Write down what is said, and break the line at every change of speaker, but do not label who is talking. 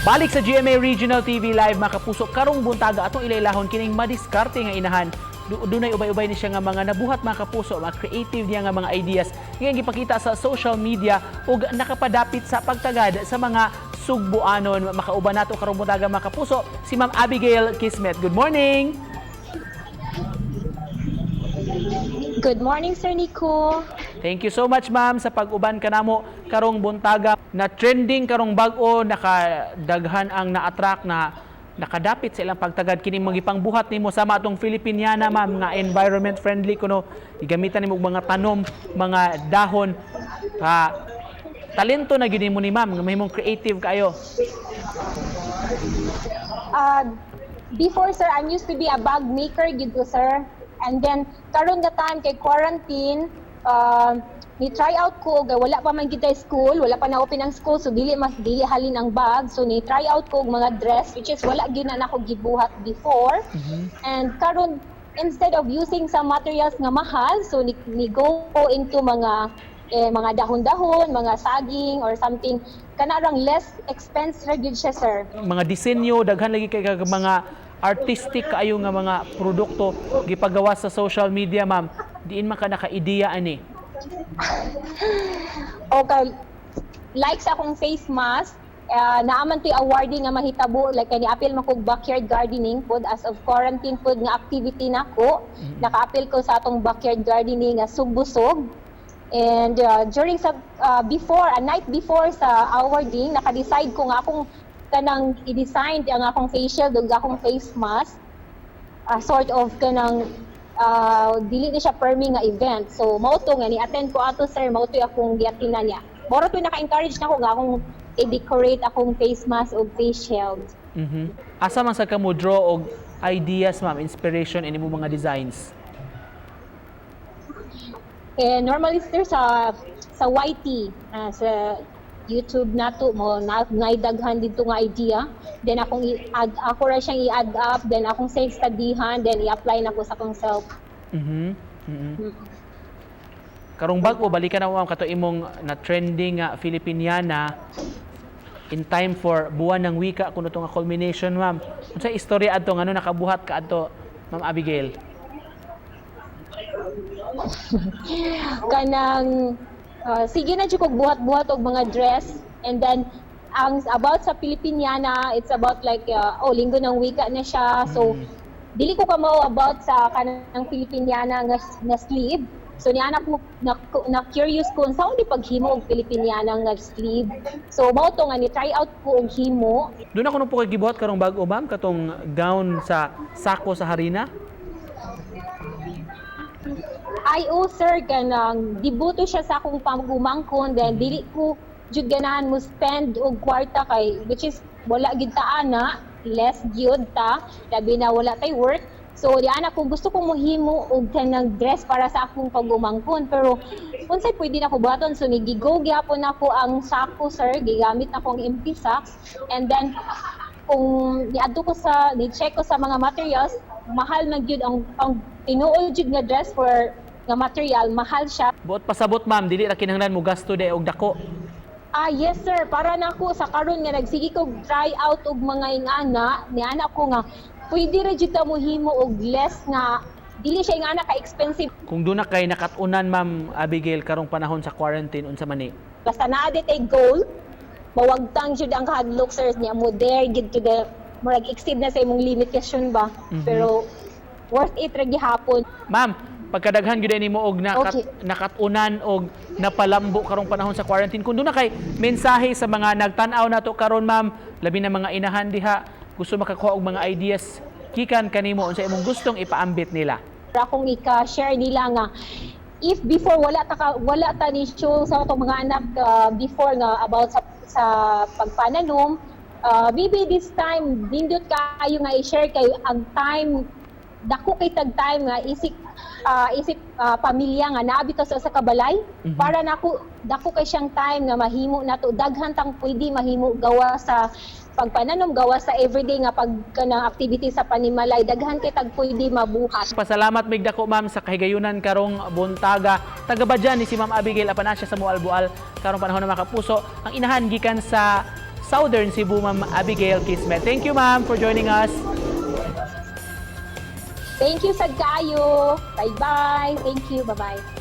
Balik sa GMA Regional TV Live, mga kapuso, karong buntaga atong ilailahon kining madiskarte nga inahan. Dunay ubay-ubay ni siya nga mga nabuhat, mga kapuso, mga creative niya nga mga ideas nga gipakita sa social media ug nakapadapit sa pagtagad sa mga Sugbuanon. Makauban nato karong buntaga, mga kapuso, si Ma'am Abigail Kismet. Good morning.
Good morning, Sir Nico.
Thank you so much, ma'am, sa pag-uban kanamo karong buntaga. Na trending karong bag-o, nakadaghan ang na-attract na nakadapit sa ilang pagtagad kini mga gipangbuhat nimo sama atong Filipiniana, ma'am, nga environment friendly kuno, gigamitan nimo og mga tanom, mga dahon pa. Talento na gyud nimo ni, ma'am, nga mahimong creative kayo.
Before, sir, I'm used to be a bag maker, gid ko, sir. And then, karon nga time kay quarantine, ni try out ko, kay wala pa man kita school, wala pa na open ang school, so dili mas dili halin ang bag. So ni try out ko og mga dress, which is wala gyud na nako gibuhat before. And karon, instead of using some materials nga mahal, so ni go into mga mga dahon-dahon, mga saging or something, kanarang less expense ra gyud siya, sir.
Mga disenyo, daghan lagi kay kag mga artistic kaayo nga mga produkto gipagawa sa social media, ma'am. Diin man ka naka-ideya ani?
Okay. Like sa akong face mask, naaman to'y awarding nga mahitabo, like kani apil man kog backyard gardening pod as of quarantine pod nga activity nako. Naka-apil ko sa atong backyard gardening nga Sugbusog. And during sa before a night before sa awarding, naka-decide ko nga akong kanang i-design ang akong face shield ug akong face mask, sort of kanang dili ni siya permi nga event. So mao to nga ni-attend ko ato, sir, mao to akong giatinan niya. Moro to naka-encourage nako nga akong i-decorate akong face mask ug face shield.
Asa man sa ka mo draw og ideas, ma'am, inspiration ini mo mga designs?
Eh, normally, sir, sa YT, sa YouTube nato mo na naidaghan dito nga idea, then akong i-add, ako ra siyang i-add up, then akong self studyhan, then i-apply nako sa akong self.
Karong bag-o, balikan na, ma'am, kato imong na trending nga Filipiniana in time for Buwan ng Wika kuno to nga culmination, ma'am. Unsa istorya adto, ngano nakabuhat ka adto, Ma'am Abigail?
Kanang sige na jud kog buhat-buhat og mga dress, and then ang about sa Filipiniana, it's about like oh, Linggo ng Wika na siya, so dili ko kamao about sa kanang Filipiniana nga sleeve. So ni anak mo na curious ko unsa di paghimo og Filipiniana nga sleeve. So mao to nga ni try out ko og himo.
Doon ako nung po kay gibuhat karong bag-o, ma'am, katong gown sa sako sa harina.
Ay, oh sir, kanang debuto siya sa akong pagumangkon, then dili ko jud ganahan mo spend og kwarta kay which is wala gid ta ana, less gyud ta, labi na wala tay work. So di ana ko gusto kong mohimo og kanang dress para sa akong pagumangkon, pero unsay pwede na ko buhaton? So nigigo gyapon nako ang sako, sir, gigamit nako ang empty sacks, and then kung niadto ko sa ni-check ko sa mga materials, mahal man gyud ang tinuod jud nga dress for nga material, mahal siya.
Buot pasabot, ma'am, dili ra kinahanglan mo gasto de og dako.
Ah, yes sir, para nako sa karon nga nagsige ko try out og mga ingana, ni ana ko nga pwede ra jud ta mohimo og less nga dili siya ingana ka expensive.
Kung doon na kay nakatunan, Ma'am Abigail, karong panahon sa quarantine, unsa man ni?
Basta naa di tay goal, mawagtang jud ang kahadlok, sir, niya mo there gid to the murag exceed na sa imong limitasyon ba. Pero worth it ra gihapon.
Ma'am, pagkadaghan gyud nimo og nakatunan og napalambo karong panahon sa quarantine. Kung doon na kay mensahe sa mga nagtan-aw nato karon, ma'am, labi na mga inahan diha, gusto makakuha og mga ideas gikan kanimo, unsa imong gustong ipaambit nila?
Akong ika-share nila nga if before wala ta ni show sa atong mga anak before nga about sa pagpananom, maybe this time nindot kaayo nga i-share kay ang time dako kay tag time nga isip pamilya nga naa bitaw sa kabalay. Para nako, dako kay siyang time nga mahimo nato, daghan tang pwede mahimo gawa sa pagpananom, gawa sa everyday nga pag kanang activity sa panimalay, daghan kay tag pwede mabuhat.
Pasalamat mig dako, ma'am, sa kahigayunan karong buntaga. Taga Badian ni si Ma'am Abigail Apanasia sa Moalboal karong panahon na, mga kapuso. Ang inahan gikan sa Southern Cebu, Ma'am Abigail Kismet. Thank you, ma'am, for joining us.
Thank you sad kaayo. Bye bye. Thank you. Bye bye.